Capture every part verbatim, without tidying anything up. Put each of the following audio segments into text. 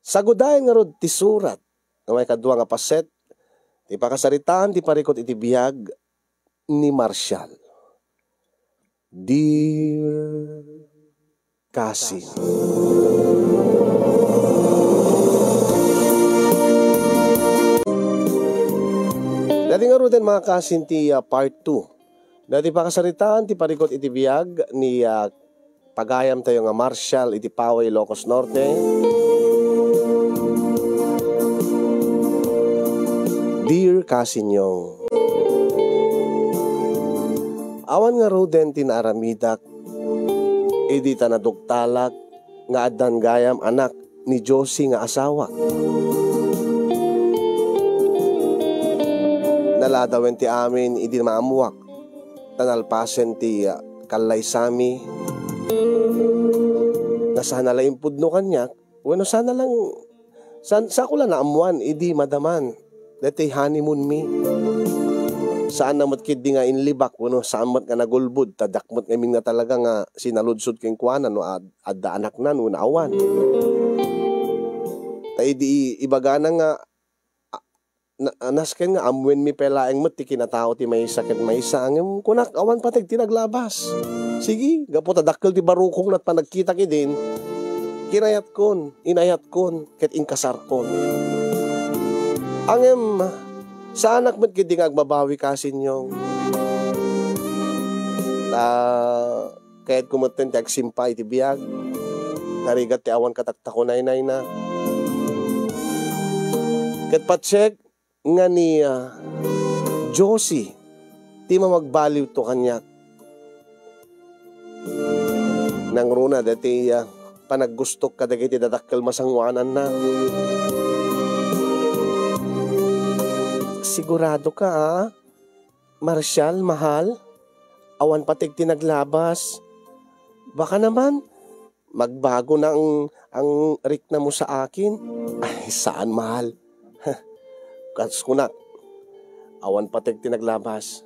Sagudayen ngarud ti surat nga maikadua nga paset ti pakasaritaan ti parikut iti biag ni Marshall. Dear Cousin. Dati ngaruden, mga kasin, ti, ah, part two. Dati pakasaritaan ti parikut iti biag ni, ah, pagayam tayo nga Marshall iti Paway, Ilocos Norte. Dear Cousin Yong, awan ngaruden ti naaramidak idi ta naduktalak nga addan gayam anak ni Josie nga asawak. Naladawen ti amin idi maammuak, ta nalpasen ti, ah, kallaysami. Nga sana la impudno kaniak, wenno sana lang, san-, sako la naammuan idi madaman daytoy honeymoon mi. Saan na met ketdi nga inlibak wenno saan met nga nagulbod, ta diak met ngamin nga talaga nga sinaludsod kenkuana no ad-, adda anaknan wenno awan. Ta idi ibagana nga, a-, na-, nasken nga ammoenmi pay laeng met ti kinatao ti maysa ken maysa, ngem kunak, awan pateg ti naglabas. Sige, gapu ta dakkel ti barukongna ket panagkitak idin, kinayatkon, inayatkon, ket inkasarkon. Ngem, saanak met ketdi nga agbabawi, Cousin Yong. Ta, kayatko metten ti agsimpa iti biag. Narigat ti awan kataktakunaynayna. Ket patsek nga ni, ah, Josie ti mamagbaliwto kaniak. Nangruna daytoy, ah, panaggustok kadagiti dadakkel masangoananna. Sigurado ka, ah? Marshall, mahal, awan pateg ti naglabas. Baka naman, magbago na ang, ang rikna mo sa akin. Ay, saan, mahal? Kas kunak, awan pateg ti naglabas.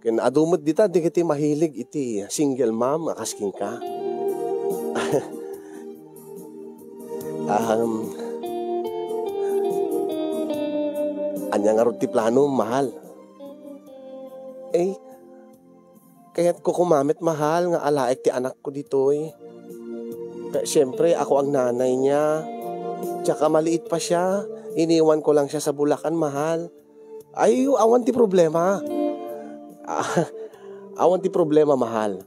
Ken adu met dita, dagiti mahilig iti single mom a kas kenka. Um, ania ngarud ti plano, mahal? Eh, kayatko koma met, mahal, nga alaek ti anakko ditoy. Ka-, siyempre, ako ang nanay niya. Tsaka maliit pa siya. Iniwan ko lang siya sa Bulacan, mahal. Ay, awan ti problema. Ah, awan ti problema, mahal.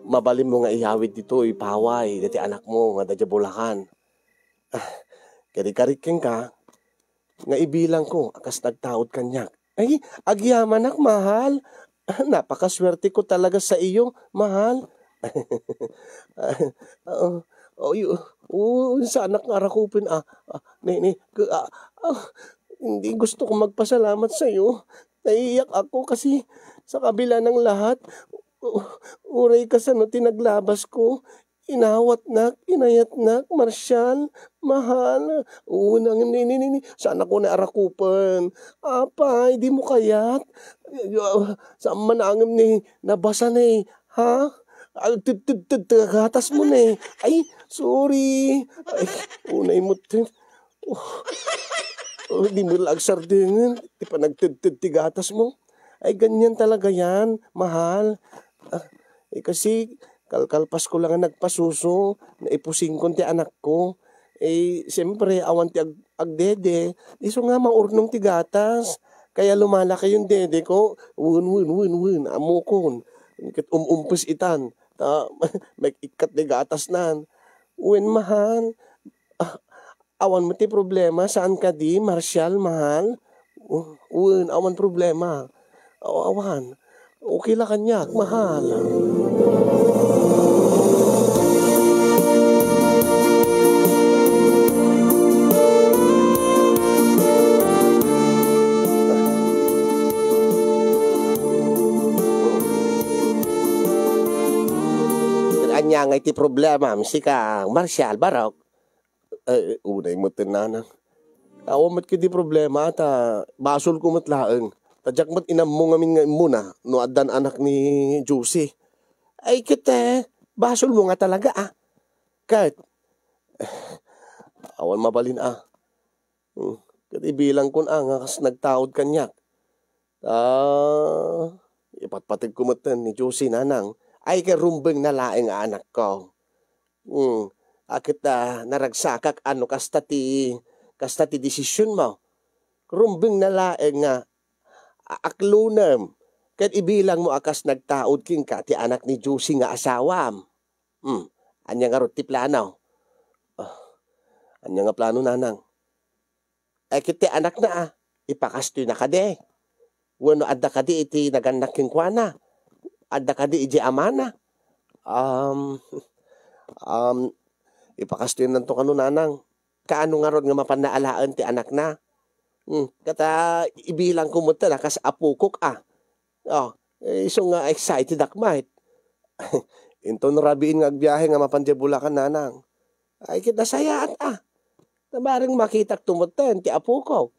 Mabalinmo nga iyawid ditoy, Paway, daytoy anakmo nga adda Bulacan. Ah, kari-kari kenka, nga ibilangko a kas nagtaud kaniak. Ay, agyamanak, mahal. Napakasuerteko talaga sa iyo, mahal. Oo, oo, yu-, oo, saanak nga arakupen, ah, ah, ne, ne, k-, ah, ah, hindi, gusto kong magpasalamat sa iyo. Naiiyak ako kasi sa kabila ng lahat, u-, uray kasano ti naglabas ko, inawatnak, inayatnak, Marshall, mahal. Oo, nang-, ni, ni, ni, ni, saan ako naarakupan? Apay, di mo kayat? Saan man angem ni nabasa ni, ha? Agtedted ti gatas mo ni. Ay, sorry. Ay, unay mo ti. Oh, oh, di mo la agsardengen ti panagtedted ti gatas mo. Ay, ganyan talaga yan, mahal. Ah, eh, kasi kalkalpas ko lang nga nagpasuso, naipusingkon ti anakko. Eh, siyempre, awan ti ag-, agdede, isu nga maurnong ti gatas. Kaya lumalaki yung dede ko, wen, wen, wen, wen, amokon. Ket um-, umpes itan, ta, mag-ikkat ti gatasnan. Wen, mahal. Ah, awan met ti problema, saan kadi, Marshall, mahal? U-, wen, awan problema. Aw-, awan. Okay la kaniak, mahal. Ania ngay ti problema, sika, Marshall, barok? Eh, unay met ti nanang. Awan met ketdi problema, ta basolko met laeng. Ta diak met inammo ngamin nga immuna no addan anak ni Josie. Ay, ket, eh, basolmo nga talaga, ah. Ket, Awan mabalin a. Hmm, ket ibilangkon a nga kas nagtaud kaniak. Ta ipatpategko metten ni Josie, nanang. Ay, ket rumbengna laeng a anakko. Hmm, a ket, ah, naragsakak a no kasta ti, kasta ti desisionmo. Rumbengna laeng nga a-, aklonem ket ibilangmo a kas nagtaud kenka ti anak ni Josie nga asawam. Hmm, ania ngarud ti plano? Ah, ania nga plano, nanang? Ay, ket ti anakna, ah, ipakastoyna kadi? Wenno adda kadi iti nagannak kenkuana? Adda kadi idiay amana? Um, um, ipakastoynanto kano, nanang. Kaano ngarud nga mapanna alaen ti anakna? Hmm, ket, ah, ibilangko met la kas apokok, ah. Oh, eh, isu nga excited ak met. Inton rabiin nga agbiahe nga mapan diay Bulacan, nanang. Ay, ket nasayaat, ah. Ta bareng makitak tumeten ti apokok.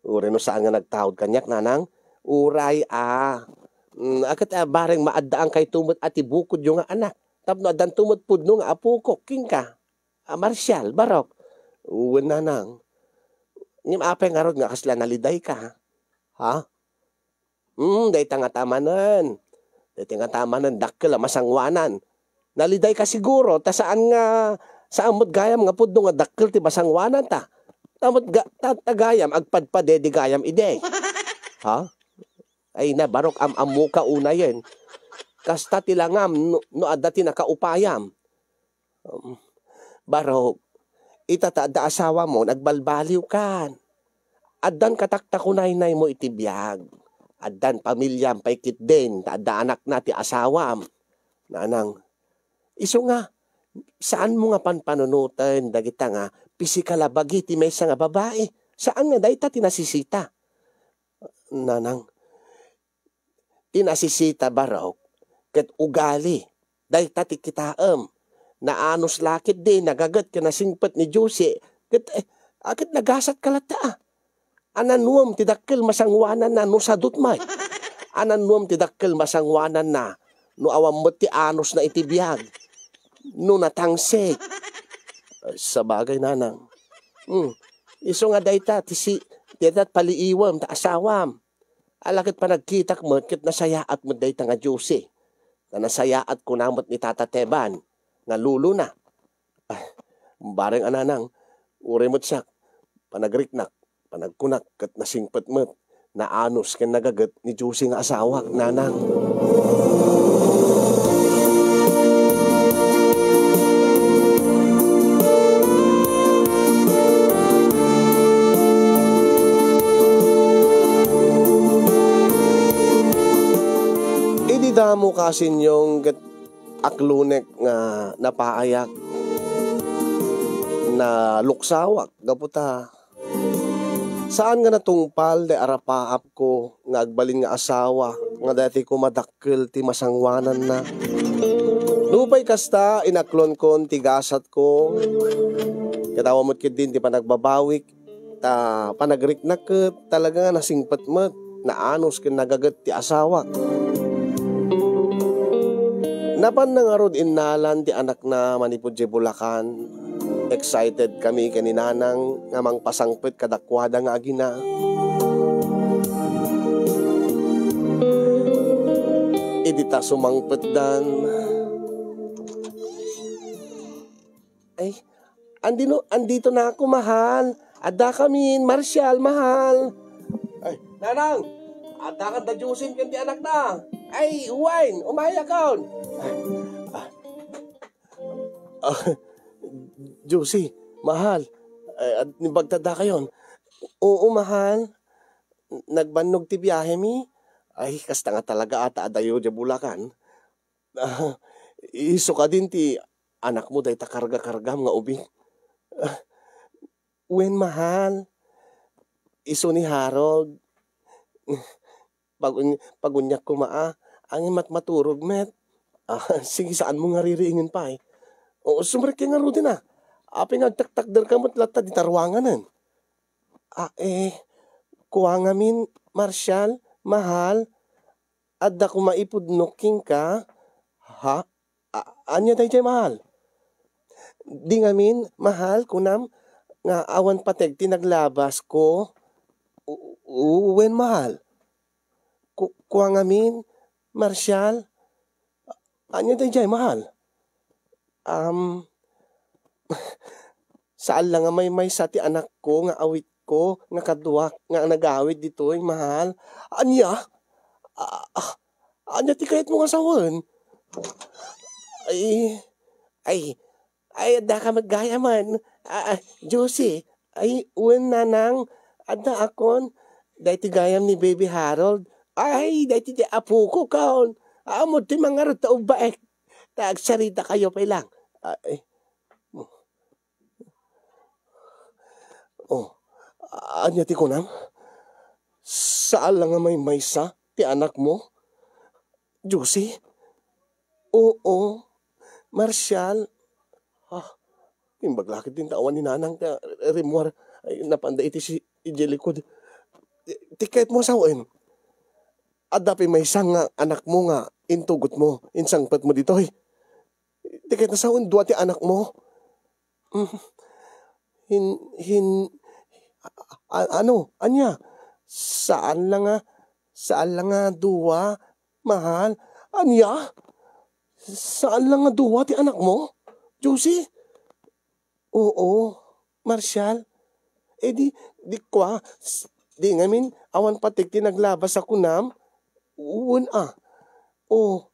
Uray no saan nga nagtaud kaniak, nanang. Uray, ah. Mm, a ket, ah, bareng maaddaankayto met a ti bukodyo nga anak. Tapno addanto met pudno nga apokok kenka. Ah, Marcial, barok. Wen, nanang. Ngem apay ngarud nga kasla nalidayka? Ha? Hmm, dayta ngata manen. Dayta ngata manen, dakkel a masangoanan. Nalidayka siguro, ta saan nga, saan met gayam nga pudno nga dakkel ti masangoananta. Ta met ga-, ta, ta gayam, agpadpadedi gayam idi. Ha? Ay na, barok, am-ammoka unayen. Kasta ti langam no, no adda ti nakaupayam. Um, barok, ita ta adda asawamo, nagbalbaliwkan. Addan kataktakunaynaymo iti biag. Addan pamiliam pay ketdin, ta adda anakna ti asawam. Nanang, isu nga, saanmo nga panpanunoten dagita nga pisikal a bagi ti maysa nga babai. Saan nga dayta ti nasisita. Nanang, ti nasisita, barok, ket ugali. Dayta ti kitaem. Naanus la ketdi nagaget ken nasingpet ni Josie, ket, eh, a, ket nagasatka latta, ah. Ananuem ti dakkel masangoananna no sadut met. Ananuem ti dakkel masangoananna no awan met ti anusna iti biag. No natangsik. Ay, sabagay, nanang. Hmm. Isu nga dayta ti si-, dayta paliiwem ta asawam. Ala ket panagkitak met ket nasayaat met dayta nga Josie. Ta nasayaat kuna met ni Tata Teban nga lolona. Ah, bareng a nanang, uray met siak, panagriknak, panagkunak ket nasingpet met, naanus ken nagaget ni Josie nga asawak, nanang. Idi damo kasinyong ket aklonek nga napaayak, naluksawak gapu ta saan nga natungpal ti arapaapko nga agbalin nga asawa nga daytoy koma dakkel ti masangoananna. Nupay kasta, inaklonkon ti gasatko, ket awan met ketdin ti panagbabawik, ta panagriknak ket talaga nga nasingpet met, naanus ken nagaget ti asawak. Napanna ngarud innalan ti anakna manipud diay Bulacan. Excited kami ken ni Nanang nga mangpasangpet kadakuada nga agina. Idi ta sumangpetdan, ay, andino, andito na ako, mahal. Adda kamin, Marshall, mahal. Ay, Nanang, adda kan da Josie ken ti anakna. Ay, Wayne, umayakon. Ah, Josie, mahal. Ay, ad-, nimbagtadda kayon. Oo, mahal. Nagbannog ti biahe mi. Ay, kasta nga talaga a ta adayo diay Bulacan. Ah, isu kadin ti anakmo dayta karga-kargam nga ubing? Ah, wen, mahal. Isu ni Harold. Pagun-, paguniak koma a, ngem matmaturog met. Ah, sige, saanmo nga ririingen pay. O, sumrekka ngaruden a. Apay nga agtaktakderka met latta dita ruanganen? Ah, eh, kua ngamin, Marshall, mahal, adda koma ipudnok kenka. Ha? A-, ania daydiay, mahal? Di ngamin, mahal, kunam nga awan pateg ti naglabasko. U-, u-, wen, mahal. Ku-, kua ngamin, Marshall. Ania daydiay, mahal? Am, saan la nga maymaysa ti anakko nga awitko nga kaduak nga nagawid ditoy, mahal. Ania? A-, a-, ania ti kayatmo nga sawen? Ay, ay, ay, adda ka met gayamen. A, a, Josie, ay, wen, nanang, adda akon. Daytoy gayam ni Baby Harold. Ay, daytoy ti apoko kon. Ammod ti mangarud ta ubbaek. Ta agsarita kayo pay lang. Ay. Oh, ania ti kunam? Saan la nga maymaysa ti anakmo? Josie? Oo, Marshall. Ah, imbag la ket ti intawan ni nanang ta rimmuar. Ay, napanda iti si, idiay likud. Ti kayatmo a sawen? Adda pay maysa nga anakmo nga intugotmo, insangpetmo ditoy? Ti kayatna a sawen, dua ti anakmo? Mm. Hin-, hin-, a-, a-, ano? Ania? Saan la nga, saan la nga dua, mahal. Ania? Saan la nga dua ti anakmo, Josie? Oo, Marshall. Eh, di, di kua, s-, di ngamin awan pateg ti naglabas a kunam? Wen a. Oh,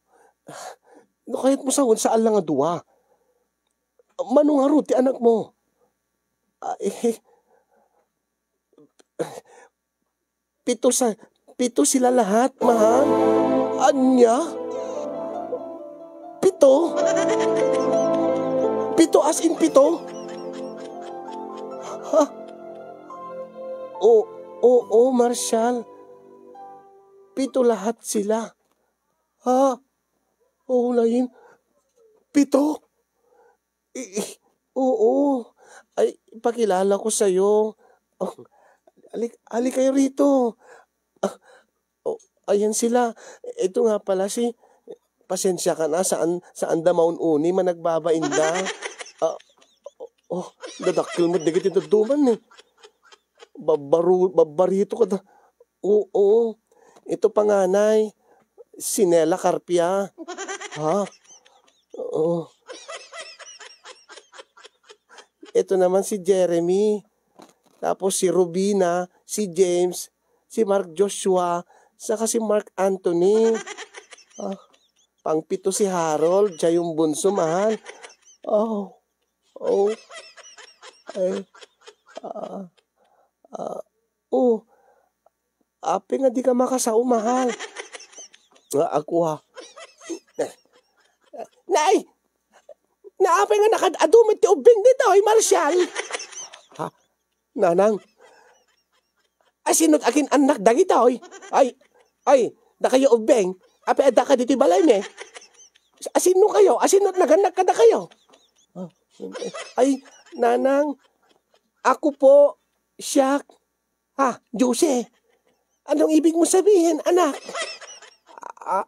no kayatmo sawen, saan la nga dua. Mano ngarud ti anakmo? Ah, eh, pito sa, pito sila lahat, mahal. Ania? Pito? Pito as in pito? Ha? O, oo, Marshall. Pito lahat sila. Ha? Oo, lain. Pito? I-, i-, oo. Ay, ipakilala ko sayo. Oh, ali, ali kayo rito. Ah, oh, ayan sila. Ito nga pala si, pasensya ka na, saan, saan da maun-uni, managbabain da. Ah, oh, dadakkel met dagiti dadduma, eh. Babbaru-, babbarito kada. Oo. Ito panganay, si Nela Carpia. Ha? Oo. Ito naman si Jeremy. Tapos si Rubina, si James, si Mark Joshua, saka si Mark Anthony. Ah, pangpito si Harold, siya yung bunso, mahal. Oh, oh. Ay, ah, ah, oh. Apay nga di ka makasao, mahal? Nga ako, ha? Nay! Naapay nga nakad-adu met ti ubbing ditoy, Marshall? Ha? Nanang? Asino ti akin-annak dagitoy? Ay, ay, dakayo ubbing. Apay adda ka ditoy balay mi? Asino kayo? Asino ti nagannak kadakayo? Ah, ay, nanang, ako po, siak. Ha, Josie? Anong ibig mo sabihin, anak? A-,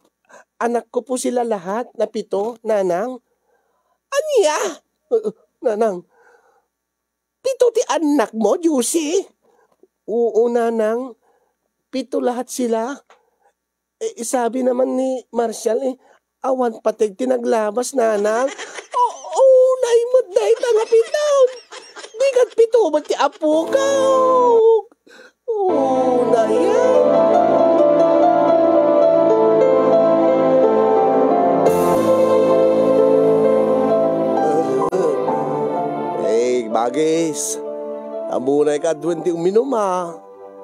anak ko po sila lahat na pito, nanang. Ania? Uh, nanang, pito ti anak mo, Josie? Oo, nanang. Pito lahat sila. Eh, sabi naman ni Marshall, eh, awan pateg ti naglabas, nanang. Oo, naimut dayta nga piton. Di ket pito met ti apukaw. Oo, nayan. Eh, bagis. Ammunay ka, aduen ti uminum, ah.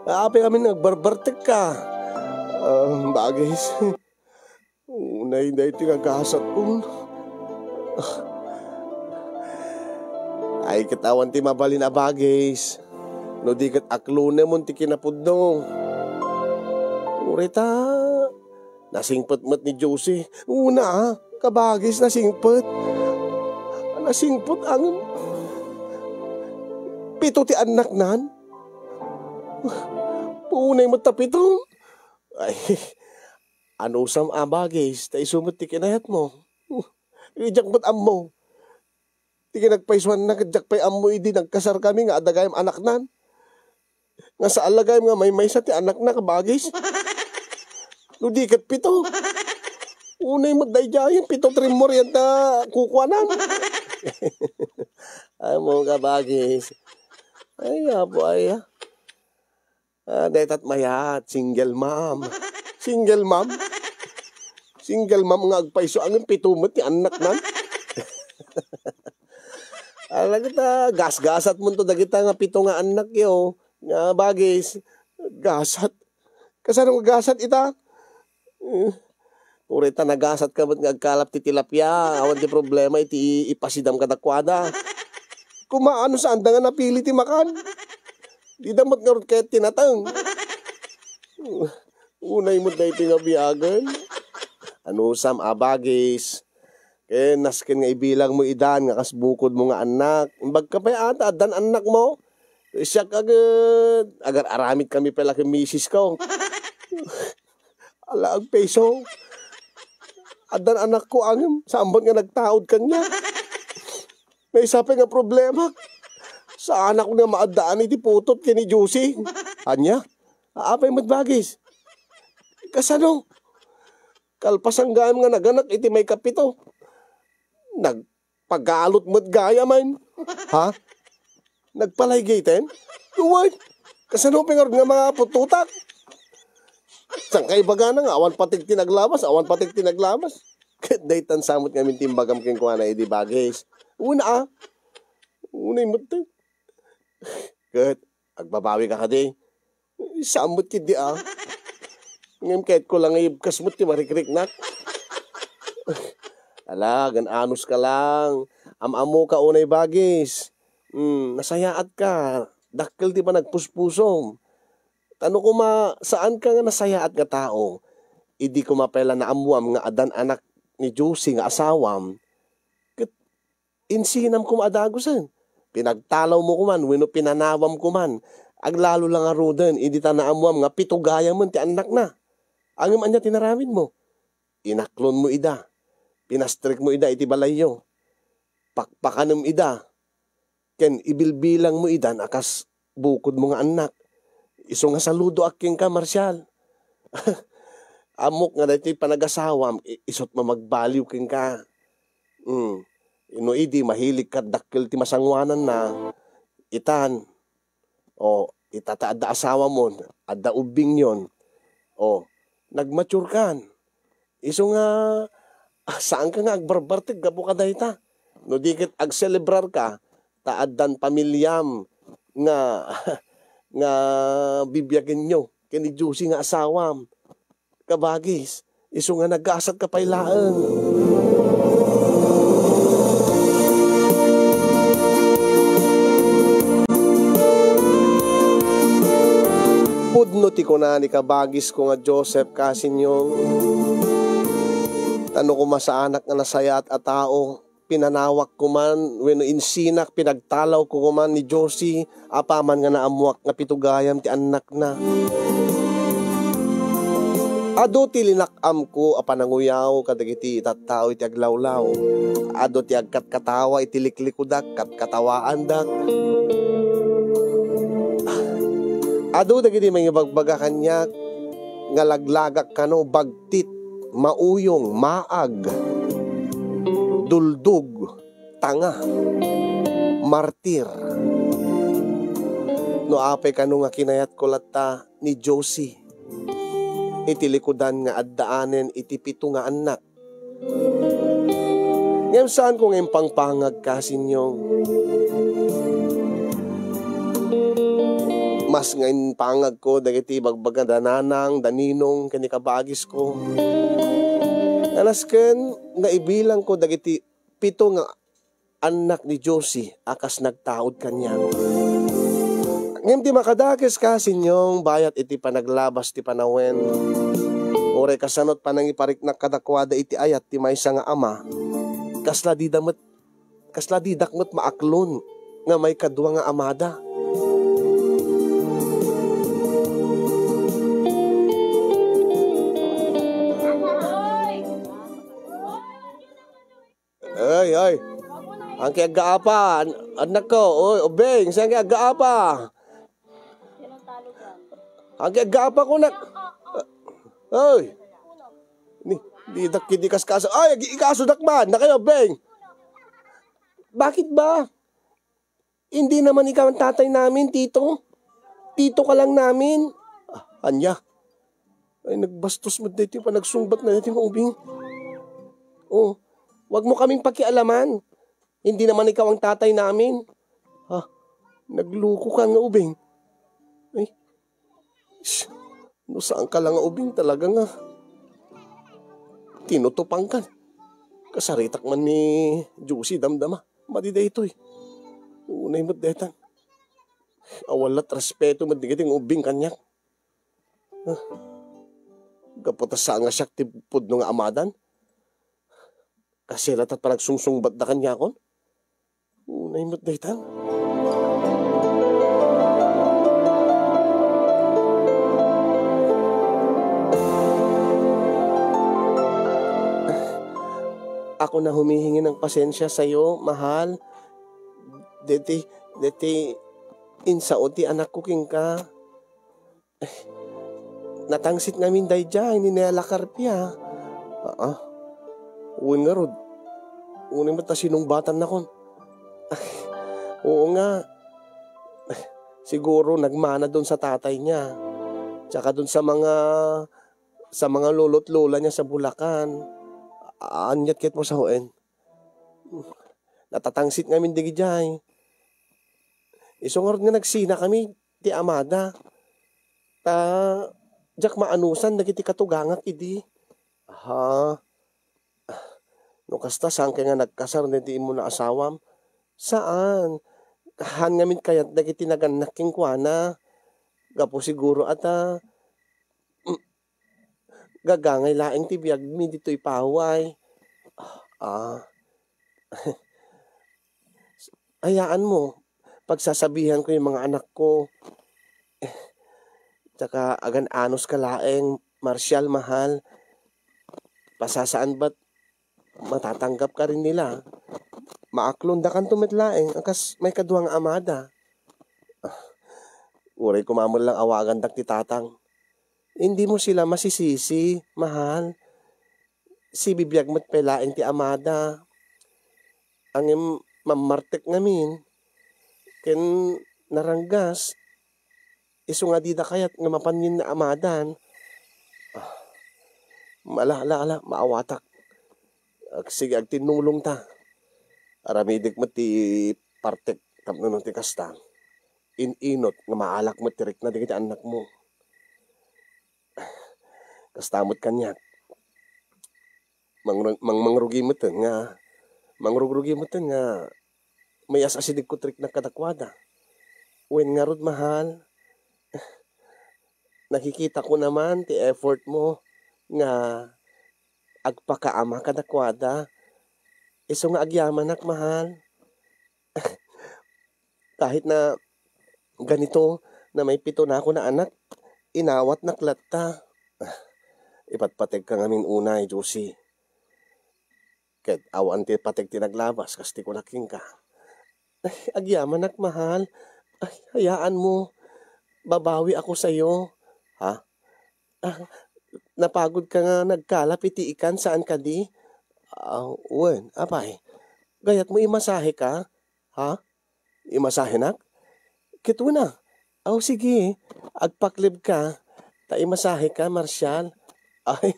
Apay kami nagbarbartek ka. Ah, bagis. Unay daytoy nga gasat, um. Ay, ket awan ti mabalin a bagis. No di ket aklonemon ti kinapudno. Uray ta, nasingpet met ni Josie. Una, ah, kabagis, nasingpet. Nasingpet ang pito ti annaknan. Unay met ta pito. Ay, anusam a bagis, ta isu met ti kinayatmo. Diak met ammo. Ti kinagpaysuanna, ket diak pay ammo idi nagkasarkami nga adda gayam anaknan. Nga saan la gayam nga maymaysa ti anakna, kabagis. No di ket pito. Unay met daydiayen, pito trimmor yadta kukuanan. Ay mo, kabagis. Ay, apo, ay, ah. Ah, daytat mayat, single mom. Single mom? Single mom nga agpayso, ngem pito met ti annaknan. Ala kita, gasgasat mo to dagita nga pito nga annakyo, nga bagis. Gasat. Kasano nga gasat ita? Eh, uray ta nagasat ka met nga agkalap ti tilapia, awan ti problema iti i-, ipasidam kadakuada. Kumaano, saanda nga napili ti makan? Dida met ngarud kayat tinateng. Unay met daytoy nga biagen. Anusam, abagis. Ken nasken nga ibilang mo idan nga kas bukod mo nga annak. Imbag ka pay ata, addan annak mo. Siak agad, agar-aramid kami pala ken misis ko. Ala, agpayso. Addan anakko, ngem saan met nga nagtaud kaniak. Maysa pay nga problema. Saanak nga maaddaan iti putot ken ni Josie. Ania? Apay met bagis? Kasano? Kalpasan gayam nga naganak iti maikapito. Nag- Pagalut met gayam. Ha? Nagpalaygayten? Wen, kasano pay ngarud nga maputotak? Saan ka ibagana nga awan pateg ti naglabas, awan pateg ti naglabas? Ket daytan sa met ngamin ti imbagam kenkuana idi bagis. Wen a. Unay met. Ket agbabawi ka kadi? Saan met ketdi a. Ngem kayatko lang nga ibkas met ti marikriknak. Ala, gan-anos ka lang. Am-ammo ka unay bagis. Hmm, nasayaat ka. Dakkel ti panagpuspusom. Ta no koma, saan ka nga nasayaat nga tao, idi koma pay la naammoam nga addan anak ni Josie nga asawam, ket insinam koma a dagusen. Pinagtalawmo koman wenno pinanawam koman. Aglalo la ngaruden idi ta naammoam nga pito gayamen ti annakna. Ngem ania ti naramidmo? Inaklonmo ida. Pinastrekmo ida iti balayyo. Pakpakanem ida. Ken ibilbilangmo idan a kas bukodmo nga annak. Isu nga saludoak kenka, Marcial. Ammok nga daytoy panagasawam, i-, isut' met magbaliw kenka. Mm. No idi mahilig ka dakkel ti masangoananna, itan, o, ita ta adda asawamon, adda ubbingyon, o, nagmature kan. Isu nga, ah, saanka nga agbarbartek gapu kadayta. No di ket agselebrarka, ta addan pamiliam nga, nga bibiagenyo ken ni Josie nga asawam. Kabagis, isu nga nagasatka pay laeng. Pudno ti kuna ni kabagisko nga Joseph Casinyong. Ta no koma saanak nga nasayaat a tao, pinanawak koman wenno insinak, pinagtalawko koman ni Josie apaman nga naammoak nga pito gayam ti annakna. Adu ti linak-amko a pananguyaw kadagiti tattao iti aglawlaw. Adu ti agkatkatawa iti liklikudak ket katawaandak. Adu dagiti mangibagbaga kaniak nga laglagak kano, bagtit, mauyong, maag, duldog, tanga, martir. No apay kano nga kinayatko latta ni Josie iti likudan nga addaanen iti pito nga annak. Ngem saanko nga impangpangag, Casinyong. Mas nga impangagko dagiti ibagbaga da Nanang, da Ninong, ken ni kabagisko. Nga nasken nga ibilangko dagiti pito nga annak ni Josie a kas nagtaud kaniak. Ngem ti makadakes, Casinyong, bayat iti panaglabas ti panawen, uray kasano ti panangipariknak kadakuada iti ayat ti maysa nga ama, kasla dida met, kasla didak met maaklon nga maikadua nga amada. Ay, ay. Ang kay aggaapa, an-, anak ko, oy, Ubing, saan kay aggaapa? Ang kay aggaapa ko nak-, oy, ni, di dak, di kas kaso, ay, ag-, ikaso dakman, na kayo, Ubing. Bakit ba? Hindi naman ikaw ang tatay namin, Tito. Tito ka lang namin. Ah, anya? Ay, nagbastos mo dito yung panagsungbat na dito yung Ubing. Oh, wag mo kaming pakialaman. Hindi naman ikaw ang tatay namin. Ha? Nagluko ka nga, Ubing. Ay, sh-, no saan ka lang nga, Ubing, talaga nga. Tinutupang ka. Kasaritak man ni Juicy, damdama. Madi daytoy. Unay met detan. Awan lat respeto met digiti nga Ubing kaniak. Ah. Gapu ta saan nga siak ti pudno nga amadan. Kasi latat panagsungsungbat da kaniakon. Unay met daytan. Ako na humihingi ng pasensya sa'yo, mahal. Deti, deti, insao ti anakko kenka. Natangsit ngamin daydiay ni Nela Carpia. Aa. Wen ngarud. Unay met ta sinungbatan nakon. Ay, oo nga. Siguro nagmana dun sa tatay niya. Tsaka dun sa mga, sa mga lolo't lola niya sa Bulacan. Aniat ket mo sawen. Natatangsit ngamin digidiay. Isu ngarud nga nagsina kami ti amada. Ta, diak maanusan dagiti katugangak idi. Ha? No kasta, saan kay nga nagkasar dagiti immuna asawam? Saan. Haan ngamin kayat dagiti nagannak kenkuana. Gapu siguro a ta, mm, gagangay laeng ti biagmi ditoy Pahuay. Ah. Hayaan mo, pagsasabihan ko yung mga anak ko. Tsaka agan-anos ka laeng, Marcial, mahal. Pasasaan ba't matatanggap ka rin nila? Maaklondakanto met laeng a kas maikadua nga amada. Ah, uray koma met lang awagandak ti tatang. Hindi mo sila masisisi, mahal. Sibibiag met pay laeng ti amada. Ngem mammartek ngamin ken naranggas, isu nga dida kayat nga mapanyen nga amadan. Ah, ala, ala, ala, maawatak. Ag-, sige, agtinnulong ta. Aramidek met ti partek tapno no ti kasta, in-inot nga maalak met ti rikna dagiti annakmo. Kasta met kaniak. Mangrug-, mang-, mangrugi met nga, mangrugrugi met nga mayas-asidegko ti riknak kadakuada. Wen ngarud, mahal, nakikita ko naman ti effort mo nga agpakaama kadakuada. Isu nga agyamanak, mahal. Kahit na ganito na may pitonakon a anak, inawatnak latta. Ah, ipatpategka ngamin unay, Josie. Ket awan ti pateg ti naglabas, kas ti kunak kenka. Ay, agyamanak, mahal. Ay, hayaan mo. Babawi ako sa'yo. Ha? Ah, napagod ka nga nagkalap iti ikan, saan kadi? Ah, wen, apay. Gayat mo imasahe ka? Ha? Imasahenak? Ket wen a. Aw, sige. Agpaklib ka. Ta imasahe ka, Marshall. Ay,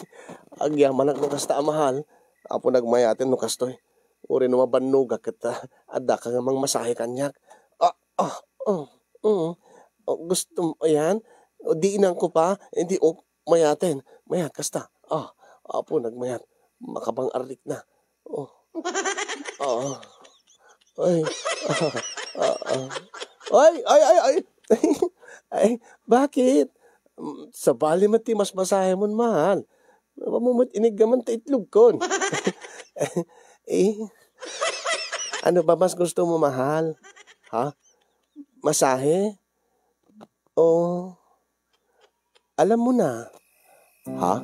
agyamanak no kasta a mahal. Apo nagmayaten no kastoy. Uray no mabannogak ket, ah, adda ka nga mangmasahe kaniak. Ah, ah, ah, mm. Oh, gusto mo yan? O, diinan ko pa? Hindi, oh, mayaten. Mayat, kasta. Ah, apo, nagmayat. Makabang-arlik na. Oh. Ah. Ay. Ah, ah, ah. Ay, ay, ay, ay. Ay, bakit? Mm, sabali met ti mas masahe mon, mahal. Awan mo met iniggaman ta itlog kon. Eh, ano ba mas gusto mo, mahal? Ha? Masahe? O alam mo na? Ha?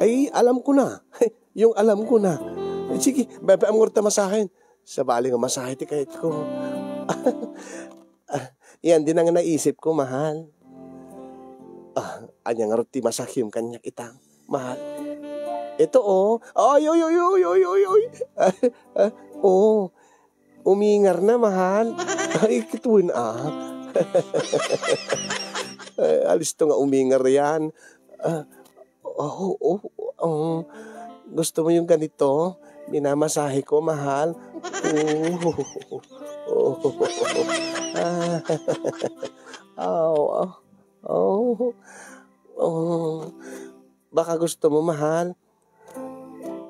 Ay, alam ko na. Yung alam ko na. Eh, sige, bebe, amor ta masahen. Sabali nga masahe ti kayatko. Ah, yan din ang naisip ko, mahal. Ah, ania ngarud ti masahem kaniak ita, mahal? Ito, oh. Ay, ay, ay, ay, ay, ay, ay. Ah, ah, oh. Umingar na, mahal. Ay, kituen, ah. Ay, alisto nga umingar yan. Ah, oh, oh, um, gusto mo yung ganito? Minamasahe ko, mahal. Oh, oh, ah, oh, oh, oh. Baka gusto mo, mahal.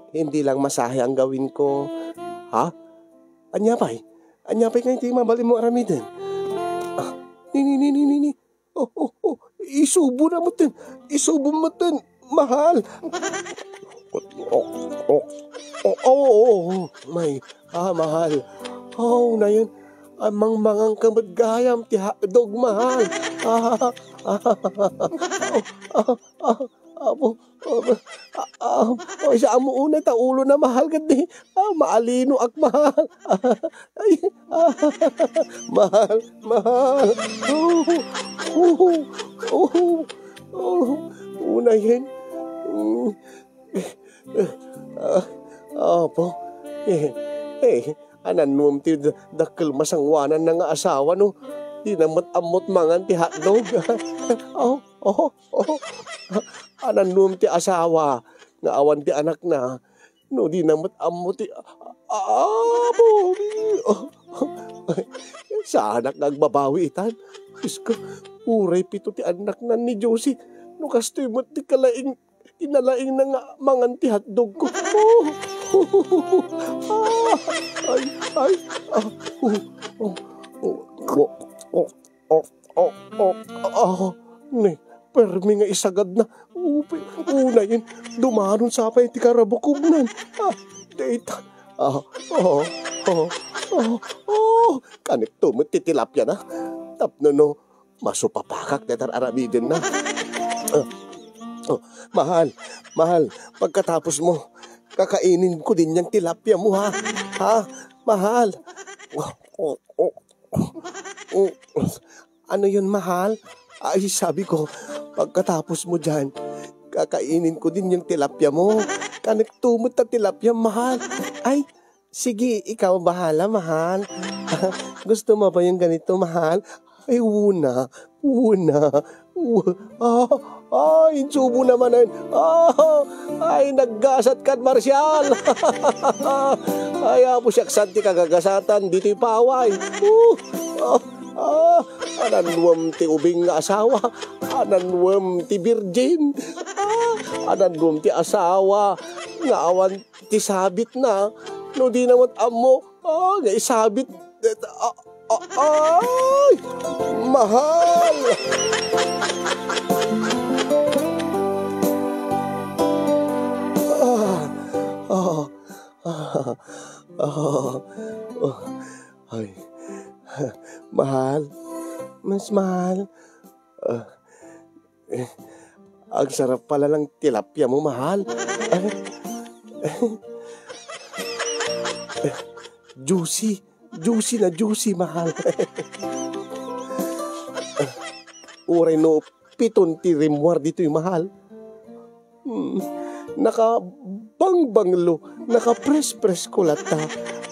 Hindi lang masahe ang gawin ko. Ha? Ania pay? Ania pay nga iti mabalin mo aramiden? Ah, nini, nini, nini. Oh, oh, oh. Isubo na metten. Isubo metten. Mahal. Oh, oh, oh, oh, oh, oh. May, ah, mahal. Oh, na yan. Ah, mangmangan ka met gayam ti hotdog, mahal. Ah, ah, ah, ah, ah, ah, Apo, apo, ah, ah, oh, siya amo unay ta ulo na mahal ket di, ah, maalinoak mahal. Ay, ah, mahal, mahal. Oh, oh, oh, oh, unayen. Mm. Ah, apo, eh, eh, anan nuam ti da-, dakkel masangoanan na nga asawa no? Di na met ammot mangan ti hotdog. Oh, oh. Oh, anan nuam ti asawa nga awan ti anakna, no di na met ammo ti, a-, a-, apo. Oh, saanak nga agbabawi itan. Diyos ko, uray pito ti annaknan ni Josie. No kastoy met ti kalaing, ti nalaingna nga mangan ti hotdog ko. Oh, ah, ay, ay, ah, oh, oh, oh, oh, oh. Oh, oh, ah, ne, permi nga isagadna. Upi, unayen, dumanon sa pay ti karabukognan. Ah, dayta. Ah, oh, oh, oh, oh, kanek to met ti tilapiana. Tapno no, masupapakak dayta aramiden na. Ah, oh, mahal, mahal, pagkatapos mo, kakainin ko din yang tilapia mo, ha? Ha? Mahal. Oh, oh, oh. Oh, ano yun, mahal? Ay, sabi ko, pagkatapos mo dyan, kakainin ko din yung tilapia mo. Kanek to met ta tilapia, mahal. Ay, sige, ikaw bahala, mahal. Gusto mo ba yung ganito, mahal? Ay, una, una. Wa-, ah, ay, insubo naman, ay. Ah, ay, naggasat kan, Marcial. Ay, apo siak san ti kagagasatan, ditoy paway. Uh, ah, ah, anan nuam ti ubing nga asawa. Anan nuam ti virgin. Ah, anan nuam ti asawa nga awan ti sabitna. No di na met ammo, ah, nga isabit. Ah, ah, ay! Mahal! Ah, ah, ah, ah, ah, ay. Mahal. Mas mahal. Ah, eh, ang sarap pala ng tilapia mo, mahal. Ay. Juicy. Juicy na juicy, mahal. Uray no piton ti rimmuar ditoy, mahal. Hmm. Nakabangbanglo, nakaprespres ko latta.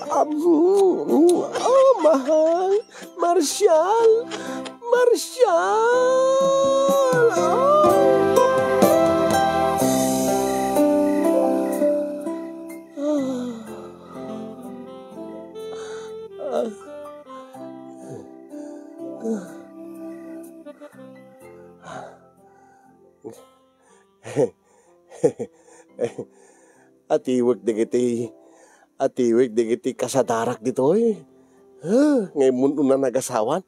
Am, mm, oh, mahal. Marcial! Marcial! Ah! Ah. Ah. Atiwek dagiti, atiwek dagiti kasadarak ditoy. Huh, ngay-an no nagasawan.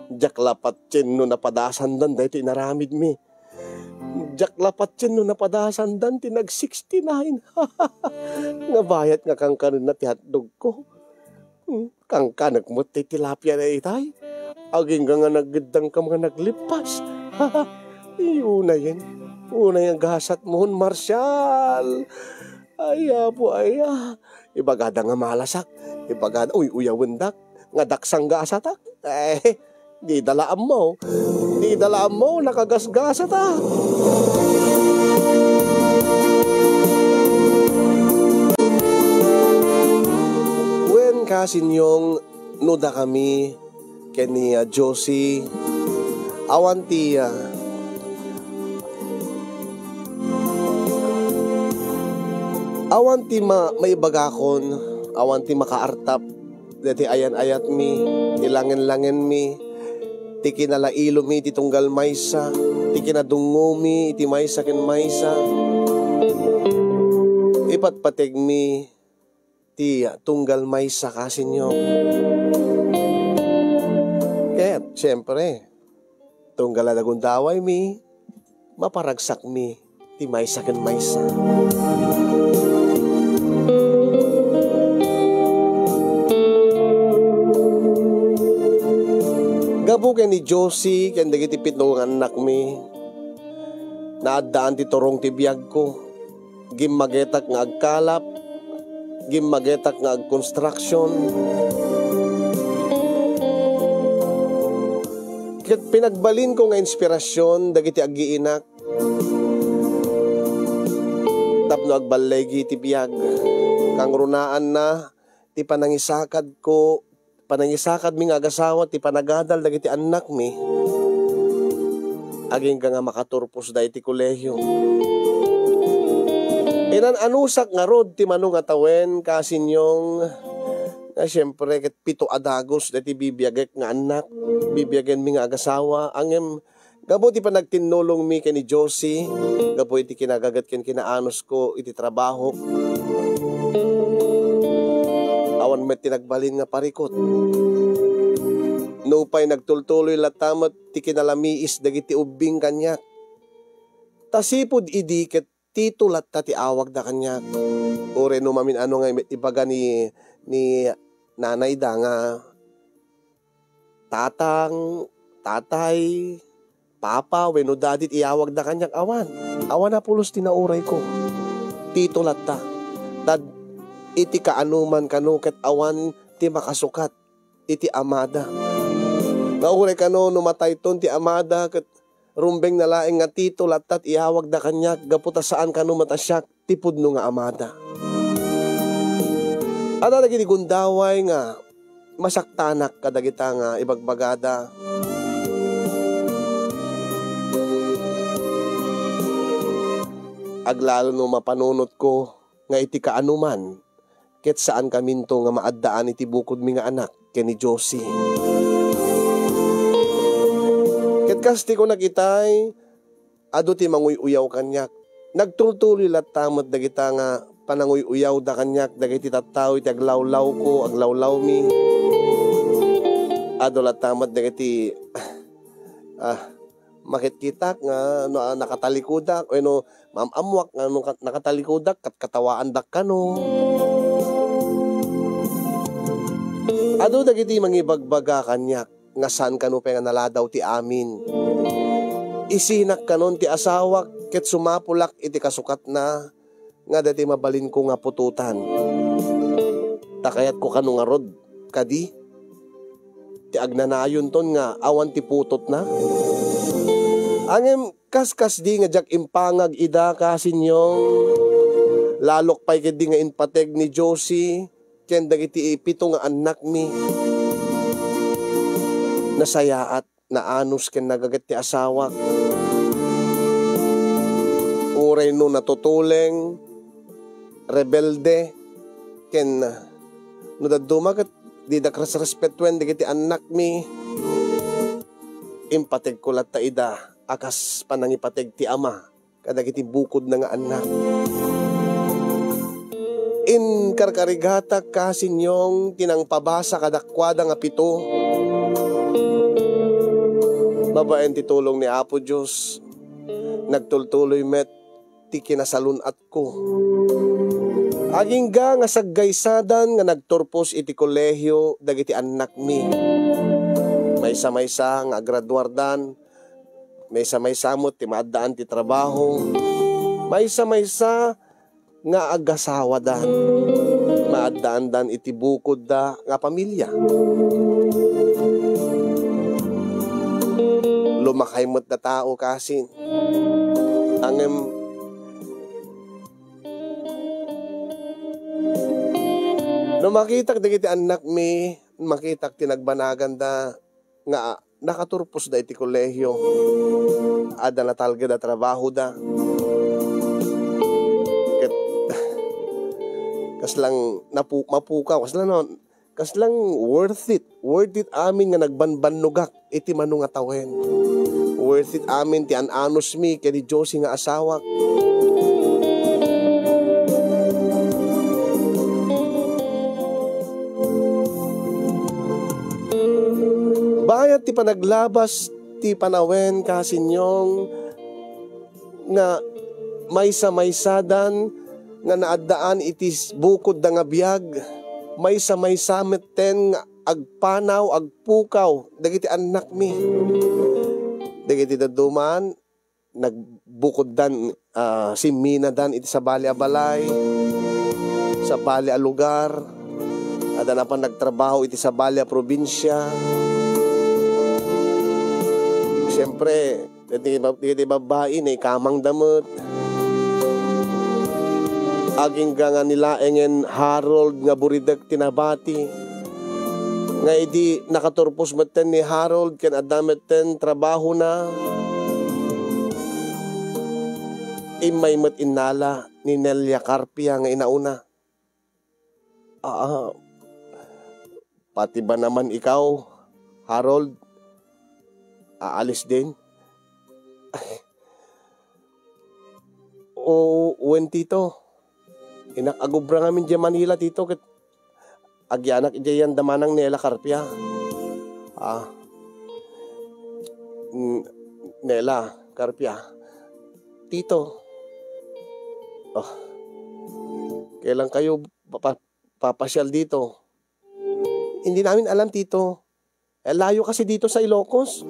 Diak la patien no napadasandan daytoy inaramidmi. Diak la patien no napadasandan ti nag sixty-nine. Nga bayat nga kankanenna ti hotdog ko. Hmm, kankanek met ti tilapia na itay. Agingga nga naggeddangkam nga naglippas. Ay, unayen. Unayen gasat mohon, Marcial. Ay, apo, ay, ah. Ibagada nga malasak. Ibagada, uy-uyawendak. Nga daksang gasatak. Eh, di da la ammo. Di da la ammo, nakagasgasata. Wen, kasinyong, no dakami ken ni, ah, Josie, awan ti, ah, awan ti ma-, maibagakon, awan ti makaartap daytoy ayan-ayatmi, ti langen-langenmi, ti kinalailomi iti tunggal maysa, ti kinadungngomi iti maysa ken maysa. Ipatpategmi ti tunggal maysa, kasinyong. Ket, siempre, tunggal a nagundawaymi, maparagsakmi ti maysa ken maysa. Gapu ken ni Josie ken dagiti pito nga annakmi, naaddaan ti turong ti biagko. Gimmagetak nga agkalap, gimmagetak nga agkonstruksion. Ket pinagbalinko nga inspirasion dagiti aggiinak tapno agballigi ti biag. Kangrunaanna ti panangisakadko, panangisakadmi nga agasawa ti panagadal dagiti annakmi agingga nga makaturposda iti kolehio. Inan-anusak ngarud ti mano nga tawen, kasinyong, nga siempre ket pito a dagus dagiti bibiagek nga annak, bibiagenmi nga agasawa, ngem gapu ti panagtinnulongmi ken ni Josie, gapu iti kinagaget ken kinaanusko iti trabahok, awan met ti nagbalin nga parikut. Nupay nagtultuloy latta met ti kinalamiis dagiti ubbing kaniak, ta sipud idi ket Tito latta ti awagda kaniak. Uray no mamin-ano nga ibaga ni, ni nanayda nga tatang, tatay, papa, wenno daddy ti iyawagda kaniak, awan. Awan a pulos ti naurayko. Tito latta. Tad iti kaanuman kano ket awan ti makasukat iti amada. Nga uray kano no matayton ti amada ket rumbengna laeng nga Tito latta ti iyawagda kaniak gapu ta saan kano met a siak ti pudno nga amada. Adda dagiti gundaway nga masaktanak kadagita nga ibagbagada. Aglalo no mapanunotko nga iti kaanuman, ket saankaminto nga maaddaan iti bukodmi nga anak ken ni Josie. Ket kas ti kunak itay, adu ti manguy-uyaw kaniak. Nagtultuloy latta met dagita nga pananguy-uyawda kaniak dagiti tattao iti aglawlawko, aglawlawmi. Adu latta met dagiti, ah, makitkitak nga no, ah, nakatalikudak wenno maam-ammoak nga no kat-, nakatalikudak ket katawaandak kano. Adu dagiti mangibagbaga kaniak nga saan kano pay nga naladaw ti amin. Isinak kanon ti asawak ket sumapulak iti kasukatna nga daytoy mabalinko nga putotan. Ta kayatko kano ngarud kadi ti agnanayonton nga awan ti putotna. Ngem kaskasdi nga diak impangag ida, kasinyong, lalok pay ketdi nga impateg ni Josie ken dagiti pito nga annakmi. Nasayaat, naanus ken nagaget ti asawak. Uray no natutuleng, rebelde, ken no dadduma ket didak resrespetuen dagiti annakmi, impategko latta ida a kas panangipateg ti ama kadagiti bukodna nga annak. Inkarkarigatak, kasinyong, ti nangpabasa kadakuada nga pito. Babaen ti tulong ni Apo Dios, nagtultuloy met ti kinasalun-atko. Agingga nga saggaysadan nga nagturpos iti kolehio dagiti annakmi. Maysa-maysa nga agraduardan, maysa-maysa met ti maaddaan ti trabaho, maysa-maysa nga agasawadan. maaddaandan iti bukodda nga pamilia. Lumakay met da tao kasin. Ngem no makitak dagiti annakmi, makitak ti nagbanaganda nga nakaturposda iti kolehio, adda natalged a trabahoda. Ket kaslang napu-, mapukaw, kasla no, kaslang worth it, worth it amin nga nagbanbannogak iti mano nga tawen. Worth it amin ti an-anusmi ken ni Josie nga asawak. Bayat ti panaglabas ti panawen, kasinyong, nga maysa-maysadan nga naaddaan iti s-, bukodda nga biag, maysa-maysa metten nga agpanaw, agpukaw dagiti annakmi. Dagiti dadduma, nagbukoddan, ah, simminadan iti sabali a balay, sabali a lugar. Adda napan nagtrabaho iti sabali a probinsia. Siempre, iti, iti babbai, naikamangda met. Agingga nga ni laengen Harold nga buridek ti nabati. Nga idi nakaturpos metten ni Harold ken adda metten trabahona, immay met innala ni Nelia Carpia nga inauna. Ah, pati ba naman ikaw, Harold? Aalis din? O, wen, Tito. Inak agubra ngamin diay Manila, Tito, ket agyanak idiay yan da Manang Nela Carpia. Ah. Mm, Nela Carpia. Tito. Oh. Kailan kayo pa-, pa-, papasial dito? Hindi namin alam, Tito. Eh, layo kasi dito sa Ilocos.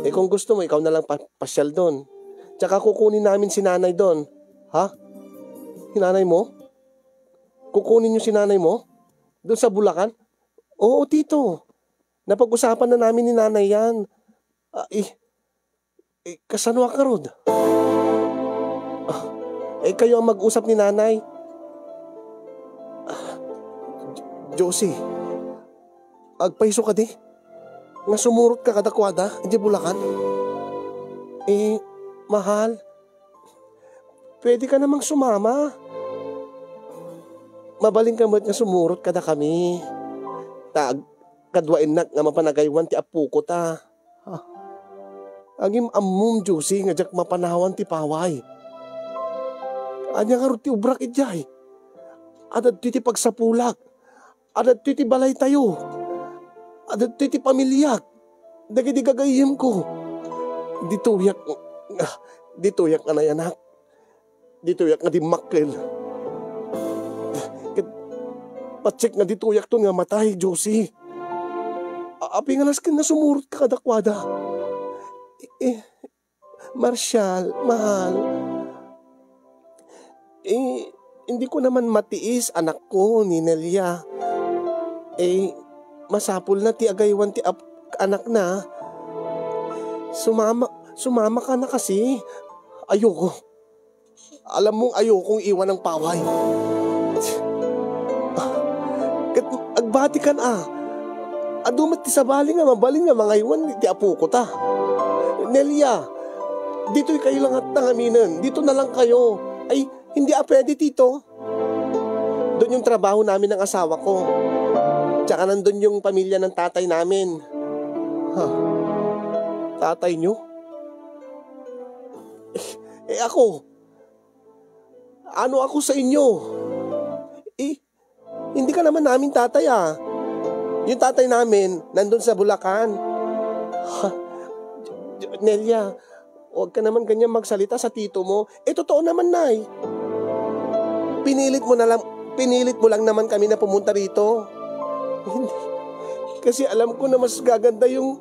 Eh, kung gusto mo, ikaw na lang pa-, pasyal doon. Tsaka kukunin namin si nanay doon. Ha? Si nanay mo? Kukunin niyo si nanay mo? Doon sa Bulacan? Oo, Tito. Napag-usapan na namin ni nanay yan. Ah, eh, eh, kasano ka, Rod? Ah, eh, kayo ang mag-usap ni nanay. Ah, J-, Josie, agpayso kadi nga sumurot ka kadakuada idiay Bulacan? Eh, mahal, pwede ka namang sumama. Mabalin ka met nga sumurot kadakami. Ta ag-, kaduaennak nga mapan agaywan ti apoko ta. Ah, agim-ammom, Josie, nga diak mapanawan ti paway. Ania ngarud ti ubrak idiay? Adda ditoy ti pagsapulak. Adda ditoy ti balaytayo. Adda ditoy ti pamiliak. Dagiti gagayyemko. Ditoyak, ditoyak nga nayanak. Ditoyak nga dimmakkel. Ket patsek nga ditoyakton nga matay, Josie. A-, apingalas ken nga sumurot ka kadakuada. Eh, eh, Marshall, mahal. Eh, hindi ko naman matiis, anakko, ni Nelia. Eh, masapul na ti agaywan ti ap-, anakna. Sumama, sumama ka na kasi. Ayoko. Alam mong ayokong iwan ang paway. Ket agbati kan a. Adu met ti sabali nga mabalin nga mangaywan iti apoko ta. Nelia, ditoy kayo langat nangaminen. Dito na lang kayo. Ay, hindi a pwede, Tito. Doon yung trabaho namin ng asawa ko. Tsaka nandun yung pamilya ng tatay namin. Ha? Tatay nyo? Eh, eh, ako? Ano ako sa inyo? Eh, hindi ka naman namin tatay, ah. Yung tatay namin, nandun sa Bulacan. Ha? J-, J-, Nelia, huwag ka naman ganyan magsalita sa tito mo. Eh, totoo naman, Nay. Pinilit mo na lang, pinilit mo lang naman kami na pumunta rito. Hindi. Kasi alam ko na mas gaganda yung,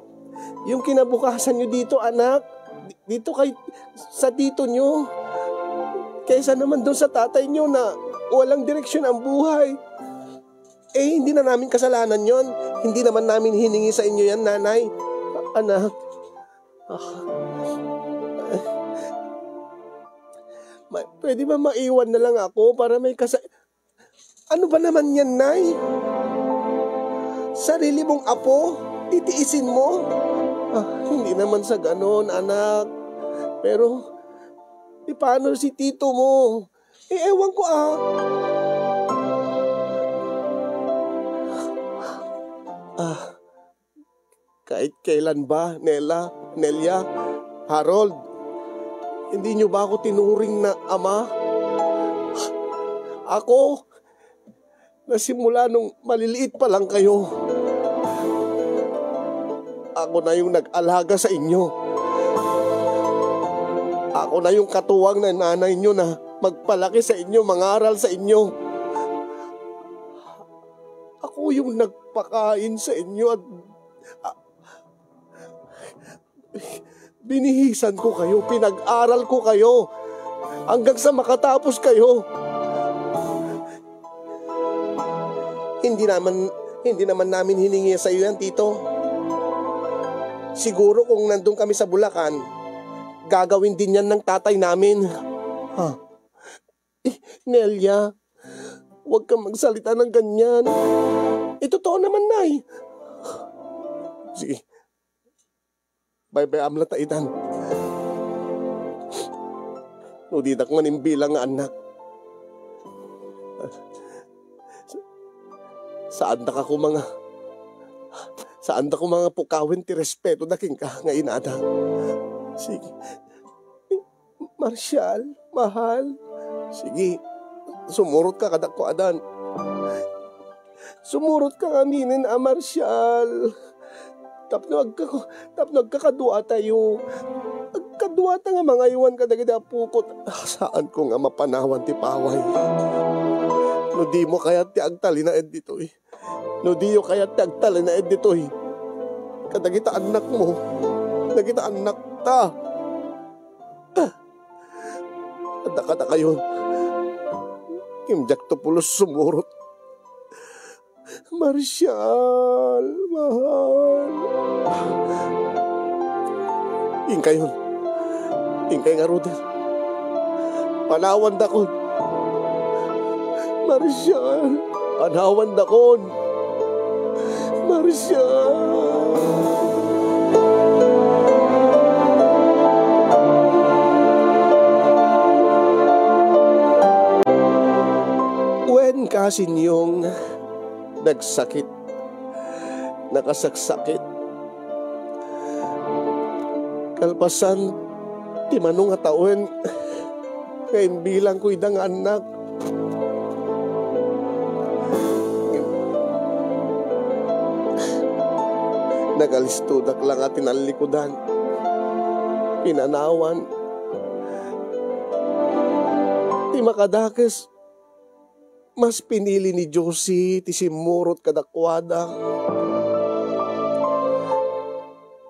yung kinabukasan nyo dito, anak. Di-, dito kay, sa tito nyo. Kaysa naman doon sa tatay nyo na Walang direksyon ang buhay. Eh, hindi na namin kasalanan yon. Hindi naman namin hiningi sa inyo yan, Nanay. Anak. Ah. Ma-, pwede ba maiwan na lang ako para may kasa-, ano ba naman yan, Nay? Sarili mong apo, titiisin mo? Ah, hindi naman sa ganon, anak. Pero, e, paano si tito mo? E, ewan ko, ah. Ah, kahit kailan ba, Nela, Nelia, Harold, hindi niyo ba ako tinuring na ama? Ako, na simula nung maliliit pa lang kayo, ako na yung nag-alaga sa inyo. Ako na yung katuwang na nanay nyo na magpalaki sa inyo, mangaral sa inyo. Ako yung nagpakain sa inyo at, ah, binihisan ko kayo, pinag-aral ko kayo, hanggang sa makatapos kayo. Hindi naman, hindi naman namin hiningi sa iyo yan, Tito. Siguro kung nandun kami sa Bulacan, gagawin din yan ng tatay namin. Ha? Eh, Nelia, huwag kang magsalita ng ganyan. Eh, totoo naman, Nay. Sige. Baybay-am la ta itan. No dinak man imbilang nga annak, saandak a kumanga, saandak kumanga pukawen ti respeto da kenka nga inada. Sige. Marcial, mahal. Sige, sumurotka kadakuada. Sumurotka ngaminen a Marcial. Tapno agka-, tapno agkakaduatayo. Agkaduata nga mangaywan kadagiti apokot. Ah, saanko nga mapanawan ti paway. No dimo kayat ti agtalinaed ditoy. No diyo kayat ti agtalinaed ditoy kadagiti annakmo, dagiti annakta. Ah, adda kadakayon. Ngem diakto pulos sumurot. Marcial, mahal. Inkayon. Inkay ngaruden. Panawandakon. Marcial, panawandakon. Marcial. Wen, Kasinyong, nagsakit, nakasaksakit. Kalpasan ti mano nga tawen nga imbilangko ida nga annak, nagalistodak la nga tinallikudan, pinanawan. Ti makadakes, mas pinili ni Josie ti simmurot kadakuada.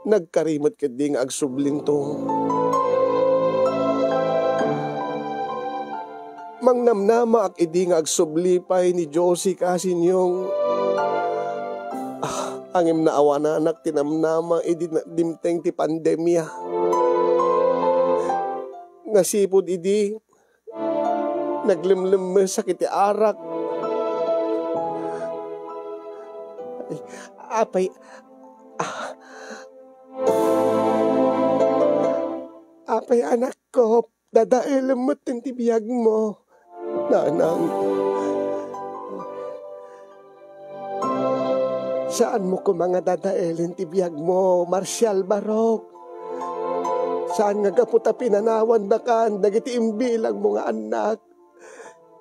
Nagkari met ketdi nga agsublinto. Mangnamnamaak idi nga agsubli pay ni Josie, Kasinyong. Ah, ngem naawananak ti namnama idi na-, dimteng ti pandemia. Nasipud idi, naglemlemmesak iti arak. Ay, apay, ah, apay, anakko, dadaelem met ti biagmo, nanang. Saanmo koma nga dadaelen ti biagmo, Marcial Barok. Saan nga gapu ta pinanawandakan dagiti imbilangmo nga annak.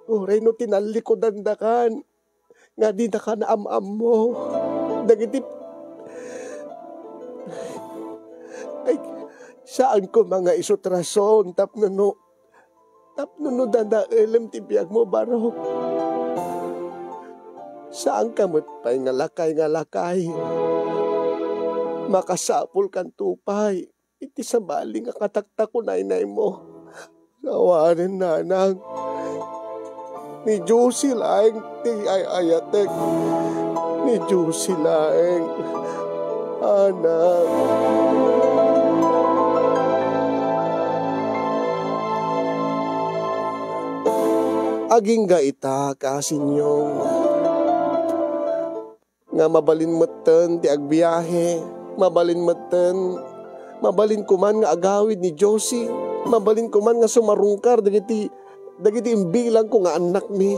Uray no tinallikudandakan nga didaka naam-ammo dagiti, ay, saan koma nga isu't rason tapno no, tapno no dadaelem ti biagmo, Barok. Saanka met pay nga lakay nga lakay. Makasapulkanto pay iti sabali nga kataktakunaynaymo. Awanen, nanang. Ni Josie laeng ti ay-ayatek. Ni Josie laeng, anak. Agingga ita, kasinyong, nga mabalin metten ti agbiahe, mabalin metten, mabalin koman nga agawid ni Josie, mabalin koman nga sumarungkar dagiti, dagiti imbilangko nga annakmi.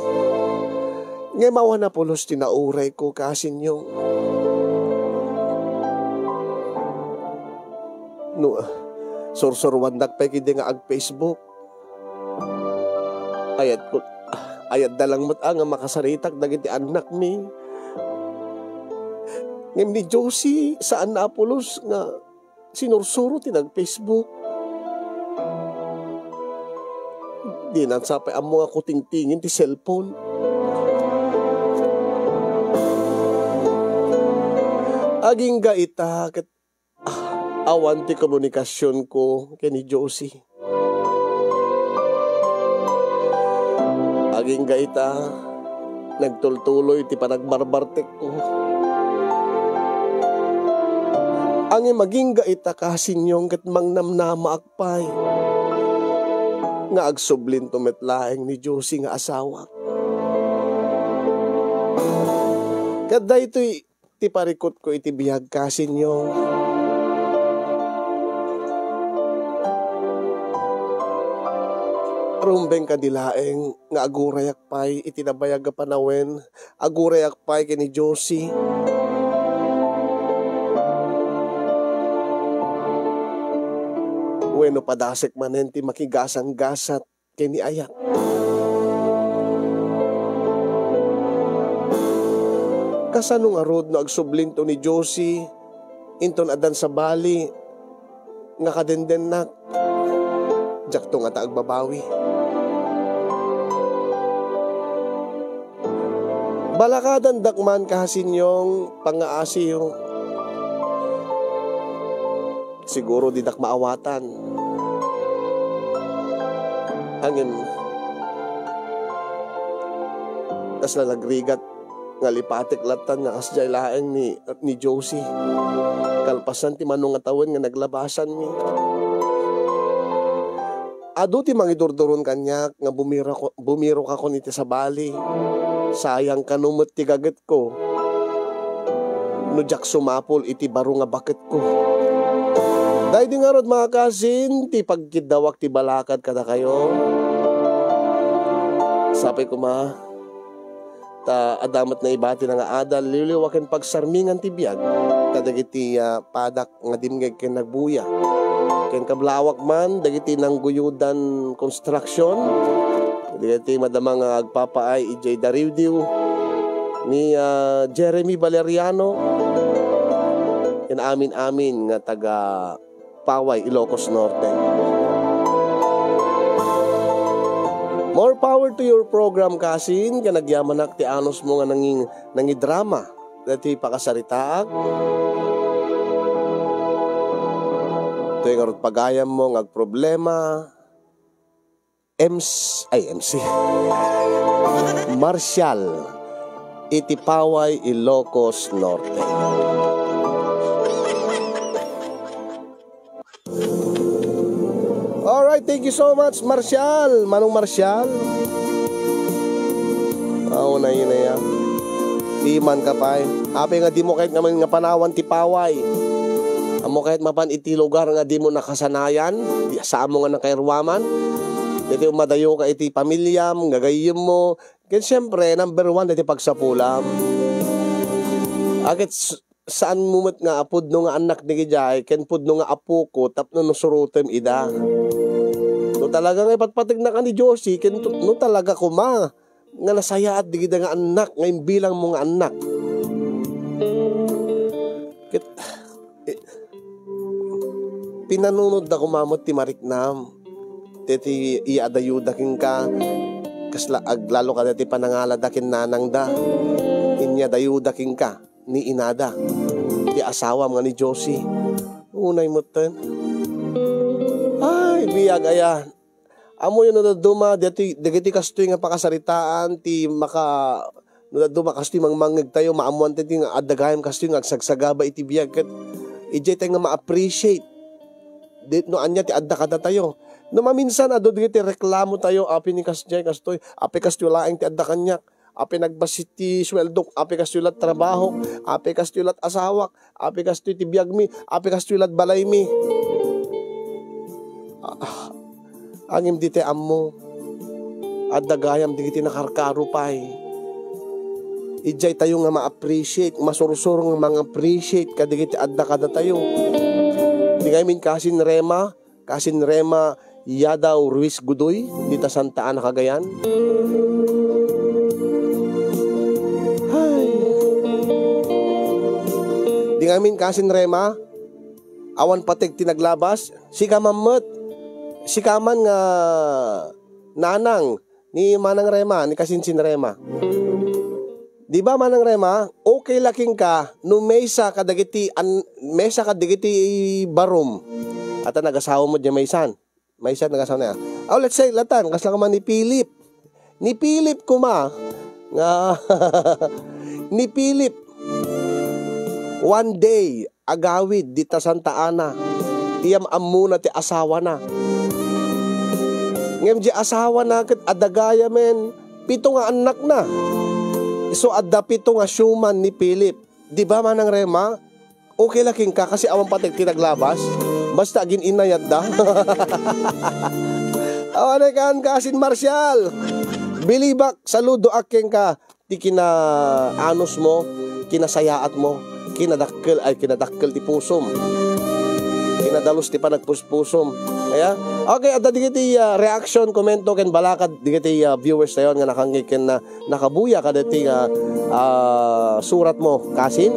Ngem awan a pulos ti naurayko, kasinyong. No, sursuruandak pay ketdi nga ag-Facebook. Ayat ko, ayat da lang met a nga makasaritak dagiti annakmi. Ngem ni Josie, saan a pulos nga sinursuro ti nag-Facebook. Dinan sa pay ammo nga kutingtingen ti cellphone. Agingga ita ket, ah, awan ti komunikasionko ken ni Josie. Agingga ita, nagtultuloy ti panagbarbartekko. Ngem agingga ita, kasinyong, ket mangnamnamaak pay nga agsublinto met laeng ni Josie nga asawak. Ket daytoy ti parikutko iti biag, kasinyong. Rumbeng kadi laeng nga agurayak pay iti nabayag a panawen, agurayak pay ken ni Josie. Wenno padasek manen ti makigasanggasat ken ni ayat. Kasano ngarud no agsublinto ni Josie inton addan sabali nga kadendennak? Diakto ngata agbabawi. Balakadandak man, kasinyong, pangngaasiyo. Siguro didak maawatan. Ngem, kasla nagrigat nga lipatek lattan nga kasdiay laeng ni, ni Josie. Kalpasan ti mano nga tawen nga naglabasanmi. Adu ti mangidurduron kaniak nga bumiro-, bumirokakon iti sabali. Sayang kano met ti gagetko no diak sumapul iti baro nga baketko. Daydi ngarud, mga kasin, ti pagkiddawak ti balakad kadakayo. Sapay koma, ta adda met naibati nga adal, liwliwa ken pagsarmingan ti biag kadagiti, ah, padak nga dimngeg ken nagbuya. Ken kablawak man dagiti nangguyodan construction, dagiti madama nga agpapaay idiay dariwdiw ni, ah, Jeremy Valeriano, ken amin-amin nga taga Paway, Ilocos Norte. More power to your program, kasin, ken agyamanak ti anusmo nga nanging-, nangidrama dati pakasaritaak. Toy ngarud pagayammo nga agproblema, M C, ay, M C. Marshall, iti Paway, Ilocos Norte. Alright, thank you so much, Marshall. Manong Marshall. Aw, nayinaya. Di man ka pay. Apay nga di mo kayat nga man nga panawan ti Paway. Ammo kayat mapan iti lugar nga di mo nakasanayan, di, saan mo nga nakairuaman. Dati umadayo ka iti pamilyam, gagayyem mo. Ken siempre, number one, dati pagsapulam. Agit s-, saan mo met nga pudno nga annak ni Gijay, ken pudno nga apoko, tapno no surotem ida. No talaga nga ipatpategna ka ni Josie, ken tu-, no talaga koma nga nasayaat digida nga annak, nga imbilang mo nga annak. Ket, eh, pinanunodda koma met ti mariknam. Deti iya adayuda kenka, kasla aglalo ka deti panangalada ken nanangda. Inya dayuda kenka ni inada, ti asawam nga ni Josie. Unay metten. Ay, biag aya. Ammoyo no dadduma, dagiti, dagiti kastoy nga pakasaritaan, ti maka-, no dadduma kastoy mangmangngegtayo, maammoantayo ti nga adda gayam kastoy nga agsagsagaba iti biag, ket idiay tayo nga ma-appreciate. Di, no ania ti adda kadatayo. No maminsan, adu dagiti reklamotayo, "Apay ni kasdiay, kastoy, apay kastoy laeng ti adda kaniak, apay nagbassit ti sueldok, apay kastoy lat trabahok, apay kastoy lat asawak, apay kastoy ti biagmi, apay kastoy lat balaymi." Ah, angem dita ammo, adda gayam dagiti nakarkaro pay. Idiay tayo nga ma-appreciate, masursuro nga mang-appreciate kadagiti adda kadatayo. Di ngamin kasin Rema, kasin Rema Yadaw Ruiz Godoy, dita Santa Ana, Cagayan. Ay. Di ngamin kasin Rema, awan pateg ti naglabas, sika man met, sika man nga nanang, ni Manang Rema, ni kasinsin Rema. Di ba, Manang Rema, okay la kenka no maysa kadagiti an-, maysa kadagiti barom. Ata nagasawa mo diay maysan. Maysa nagasawa na. Oh, let's say, latan, kasla koma ni Philip. Ni Philip koma, nga, ni Philip, one day, agawid dita Santa Ana. Ti am-ammona ti asawana. Ngem di asawana ket adda gayamen pito nga annakna. So, adda pito nga siuman ni Philip. Di ba, Manang Rema? Okay la kenka kasi awan pateg ti naglabas. Basta agin-inayatda. Awan ay kaan ka, Asin Marcial. Bilibak, saludo ak kenka. Ti kinaanusmo, kinasayaatmo, kinadakkel, ay, kinadakkel ti pusom. Kinadalus ti panagpuspusom. Aya? Okay, adda digiti, ah, reaction, komento, ken balakad digiti, ah, viewers tayo nga nakangngeg ken, ah, nakabuya kadagiti, ah, ah, suratmo. Kasin?